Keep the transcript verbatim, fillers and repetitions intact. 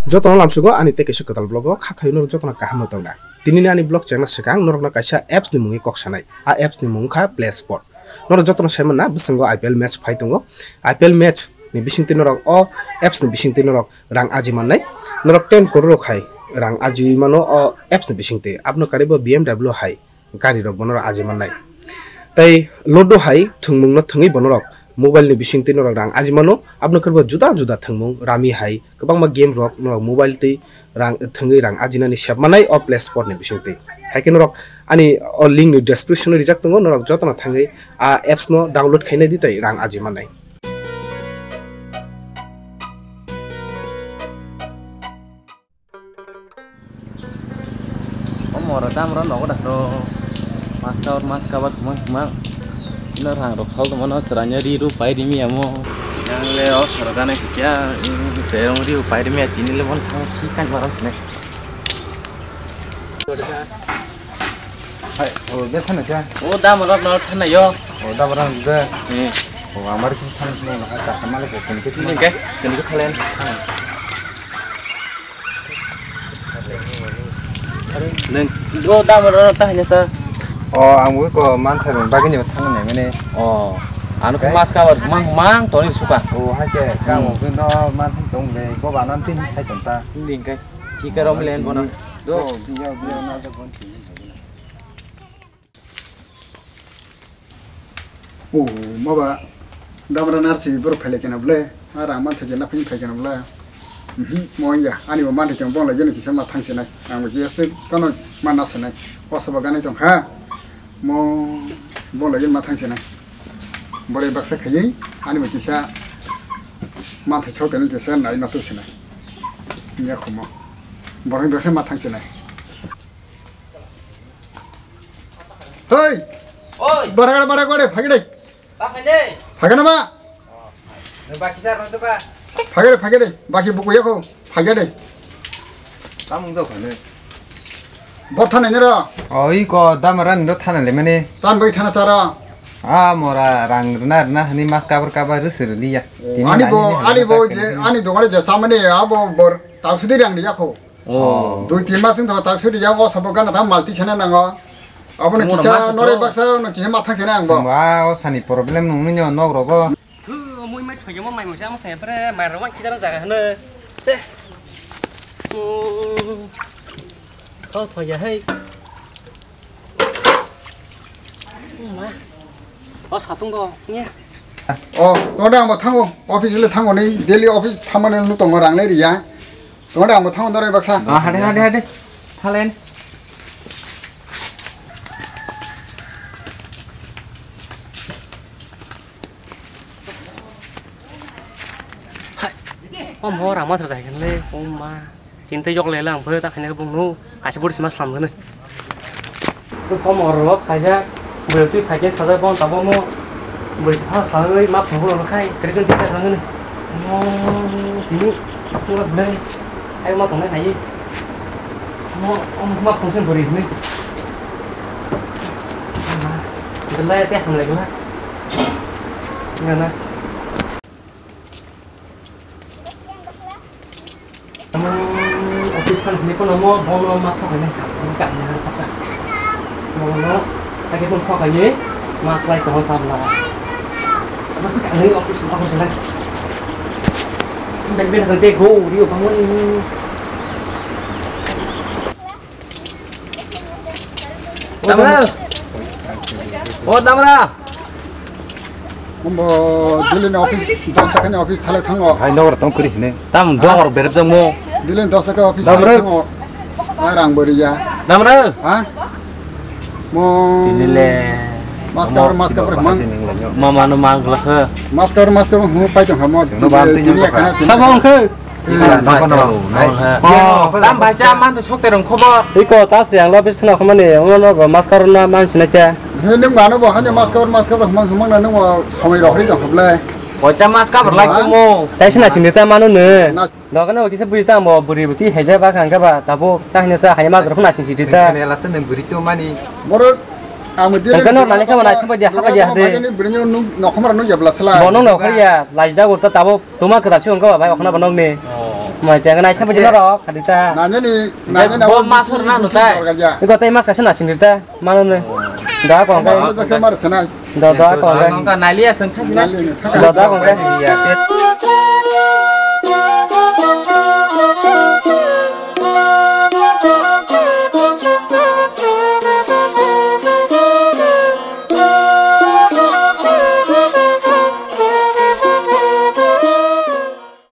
Jotono lamsugo ani tei kaisa kwtal vlog o kha khayo norok jotono kaham no tongna. Tini ni ani vlog chengna swkang norok no kaisa apps ni mungwi kok sanai. A apps ni mung kha Play Sport. Norok jotono sai manna bwskango I P L match phai tongo. I P L match ni bisingtwi norok o apps ni bisingtwi norok rang aji mannai. Norok ten crore rok hai rang ajiwi mano o apps ni bisingtwi. Aboni karwi bo B M W hai gari rok bono aji mannai. Tei Ludo hai thwngmung no thwngwi bono rok mobile ni bisingtwi norok rang aji mano. Aboni karwi bo juda juda thwngmung rami hai kwbangma game rok norok mobile twi rang thwngwi rang ajinani sep manai o Play Sport ni bisingtwi. Hai khe norok ani o link ni description o rijak tongo, norok jotono thangwi a apps no download khainai di tei rang aji mannai. O mora dam ro nogo da ro. Maska or maska ba thumang thumang. Ino rang rok sal tongmano chwraino ri ru pai rimi amo. Yang le o sora gana kikya, cherong ri ru pai rimi tini le mon thang ki kan maram sene. Hai, o de thana kya? O dam ro no thana yo. O dam ro de. Eh. O amar ki thana thana na ka kamale ko kun ki. Ni ke, ni ke thalen. Neng, o dam ro ta hanya sa. O, ang wi ko man thai bang bagini thang nai mene. O, ano ko mas ka mang mang toni suka. O, hai ke, ka mo no man thai tong le, bo ba nan tin sai tong ta. Ding kai. Ki ka rom len bona. Do. Biya, biya, na da bon. O, maba damra narsi borok phailai kena bwle, a rang mantha je naphini phai kena bwle. Mhm, mo wngya, ani bo mantha chong bong lai jeno kisa ma thang sinai, ang bo jese kono ma na sinai, o sobo ganai tong kha, mo bong lai jeno ma thang sinai. Boroi baksa khaiwi, ani bo kisa mantha chok teni kisa nai ma tu sinai. Nya khumo. Boroi baksa ma thang sinai. Hei! Oi! Bara, bara, bara, bara, phagidai. Ba khaide? Phagana ma? Nang baki sar nang ba. Phagidai, phagidai. Baki buku yako. Phagidai. Tamung jok khaine. Bor thana nero. Oi ko damaran do thana le mane. Tan bai thana sara. A mora rang rna rna hani mas kabar kabar rus rliya. Ani bo, ani bo je, ani dogare je samane abo bor tausudi rang liya ko. Oh. Dui tin mas wngthogo tak suri ya, o sabo gana ta malti sana nango. Abono kisa nore baksa no kisa mathang sana ang bo. Ba o sani problem nung nini nok rogo. Thu mui mai thoya mo mai mo sa mo sa pre mai ro wan kisa jaga hne. Se. Hmm. Kau thoya hei. Ma. O satung go nya. O, to da ang bo thango. Office le thango ni daily office thamane nu tongo rang le riya. Tongode ang bo thango noroi baksa. Ah, hade, hade, hade. Thalen. Hai. Om ho rama thajai kan le, om ma. Tin te yok le lang, bhoi ta khane bung nu. Kaisa buri sima slam gane. Kom oro kaisa bwrwi twi phaikhe sajak bon tabok mo bwrwi sa sajagwi ma phunukgo rw khai kwrwikhe twi thangmani. Mo tini sima bwrwi ai ma tongnai hai. Mo ma phungse bwrwi hwnwi. Belai tei hamlai gula. Nana. Office kan hini kono mo bono ma thok hini kapsi kapni han pacha. Bono age pun thok hini mas lai tong sabla. Mas kani office ma ko sila. Bek bek hante go rio bangun. Damra. O damra. Ombo Dilini office, dos taka ni office thalai thango. Hai nogor tong kuri hine. Tam dogor berep jang mo. Dilini dos taka office thalai thango. Ai rang bori ya. Damra. Ha? Mo. Tinile. Maskar, maskar, mang. Mama no mang glakha. Maskar, maskar, hu pai tong ha mo. Sino bam tini ya kana. Sabong khe. Tam baisa man to sok terong khobor. Iko ta se ang lo bis na khomani, ono no go maskar na man sinai cha. He nung mano bo hanya maskar, maskar mang mang na nung somoi rohri jong khoble. Koita maskar lai kumo. Tai sina sini ta mano ne. Doga no kisa bui ta mo buri buti heja ba khang ba tabo ta hanya cha hanya maskar khna sini ta. Kane la sen buri to mani. Boro ang dia. Kano mani kha mana khamba dia khamba dia de. Buri no nung no khomar no ya bla sala. Bono no khariya, lajda gurta tabo. Tuma kwtal se wngkha bai okhna banok ni. Oh. Mai teng nai khabai jina rok khadi ta. Nanyani, nanyani bo mas hor na no tai. Iko tai mas kaisa nasing ta. Mano ne. Da kong kai. Mas kaisa mar sanai. Da da kong kai. Nongka naliya sang thang na. Da da kong kai.